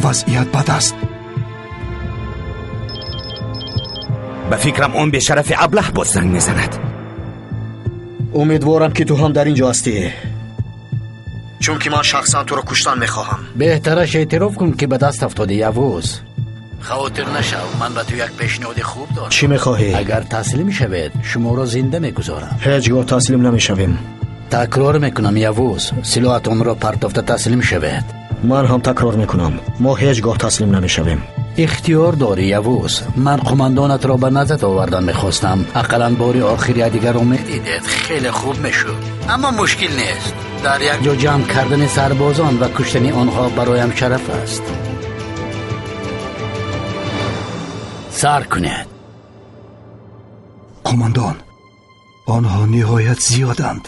Вазъият бад аст. Ба фикрам, он бешарафи аблаҳ боз занг мезанад. Умедворам, ки ту ҳам дар ин ҷо ҳастӣ, чунки ман шахсан туро куштан мехоҳам. Беҳтараш эътироф кун, ки ба даст афтодӣ, Явуз. Хавотир нашав, ман ба ту як пешниҳоди хуб дорам. Чӣ мехоҳӣ? Агар таслим шавед, шуморо зинда мегузорам. Ҳеҷ гоҳ таслим намешавем. Такрор мекунам, Явуз, силоҳатонро партофта таслим шавед. Ман ҳам такрор мекунам, мо ҳеҷ гоҳ таслим намешавем. Ихтиёр дорӣ, Явуз. Ман қумандонатро ба назарат овардан мехостам. Ақаллан бори охир якдигарро медидед, хеле хуб мешуд. Аммо мушкил нест. Дар як ҷо ҷамъ кардани сарбозон ва куштани онҳо бароям шараф аст. Сар кунед. Қумандон, онҳо ниҳоят зиёданд.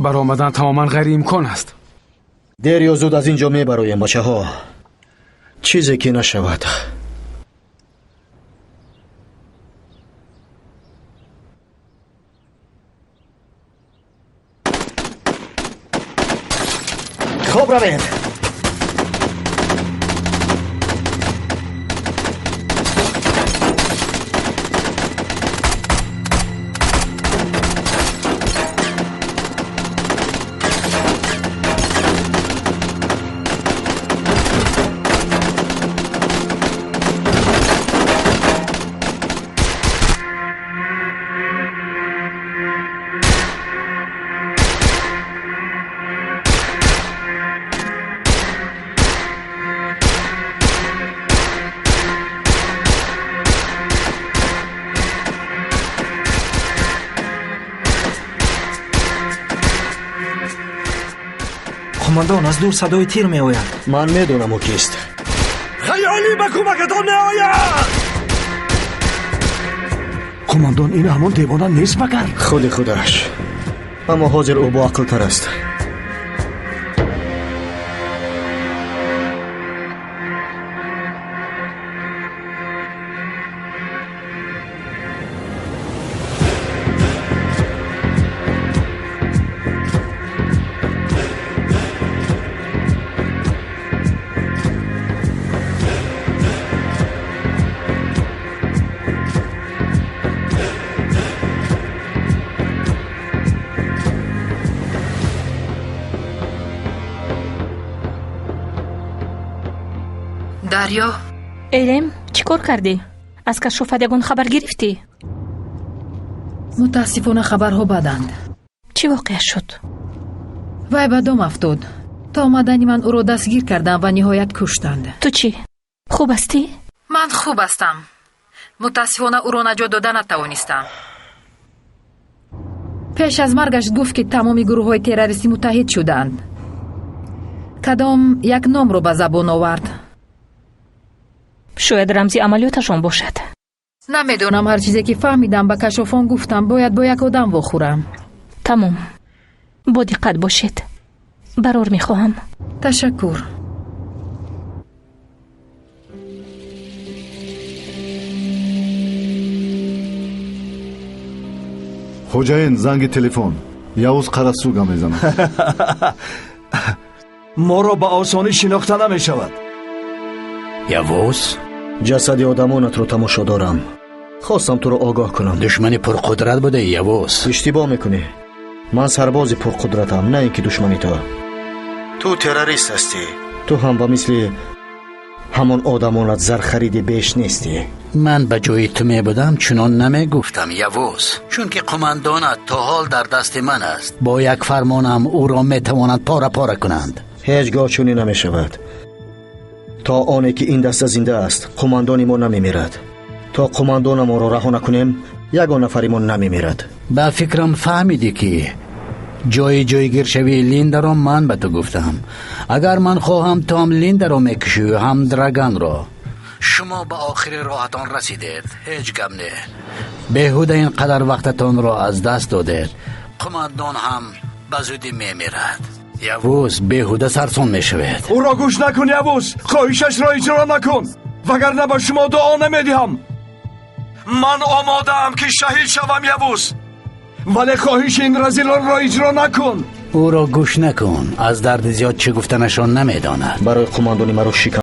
Баромадан тамоман ғайриимкон аст. Дер ё зуд аз ин ҷо мебароем, бачаҳо. Чизе ки нашавад. Хоб равед. Қумандон, аз дур садои тир меояд. Ман медонам, ӯ кист. Хаёлӣ ба кӯмакатон меояд. Қумандон, ин ҳамон девона нест магар? Худи худаш, аммо ҳозир ӯ боақлтар аст. Дарё. Элем, чӣ кор кардӣ? Аз кашофат ягон хабар гирифтӣ? Мутаассифона, хабарҳо баданд. Чӣ воқеа шуд? Вай ба дом афтод. То омадани ман ӯро дастгир кардам ва ниҳоят куштанд. Ту чӣ, хуб ҳастӣ? Ман хуб ҳастам. Мутаассифона, ӯро наҷот дода натавонистам. Пеш аз маргаш гуфт, ки тамоми гурӯҳҳои террористӣ муттаҳид шуданд. Кадом як номро ба забон овард. Шояд рамзи амалиёташон бошад. Намедонам. Ҳар чизе ки фаҳмидам, ба кашофон гуфтам. Бояд бо як одам вохӯрам. Тамом, бо диққат бошед. Барор мехоҳам. Ташаккур. Хоҷаин, занги телефон. Явуз Қарасу гап мезанад. Моро ба осонӣ шинохта намешавад. Явуз. Ҷасади одамонатро тамошо дорам. Хостам туро огоҳ кунам. Душмани пурқудрат будаи, Явуз. Иштибоҳ мекунӣ. Ман сарбози пурқудратам, на ин ки душмани ту. Ту террорист ҳастӣ. Ту ҳам ба мисли ҳамон одамонат зархариди беш нестӣ. Ман ба ҷои ту мебудам, чунон намегуфтам, Явуз, чунки қумандонат то ҳол дар дасти ман аст. Бо як фармонам ӯро метавонанд пора пора кунанд. Ҳеҷ гоҳ чунин намешавад. То оне ки ин даста зинда аст, қумандони мо намемирад. То қумандонамонро раҳо накунем, ягон нафари мо намемирад. Ба фикрам, фаҳмидӣ, ки ҷои ҷойгиршавии Линдаро ман ба ту гуфтам. Агар ман хоҳам, ту ҳам Линдаро мекушӣ, ҳам Драганро. Шумо ба охири роҳатон расидед. Ҳеҷ гап не, беҳуда ин қадар вақтатонро аз даст додед. Қумандон ҳам ба зудӣ мемирад. Явуз, беҳуда сарсон мешавед. Ӯро гӯш накун, Явуз. Хоҳишашро иҷро накун, вагарна ба шумо дуо намедиҳам. Ман омодаам, ки шаҳид шавам, Явуз, вале хоҳиши ин разилонро иҷро накун. Ӯро гӯш накун, аз дарди зиёд чӣ гуфтанашон намедонад. Барои қумандони маро шикан.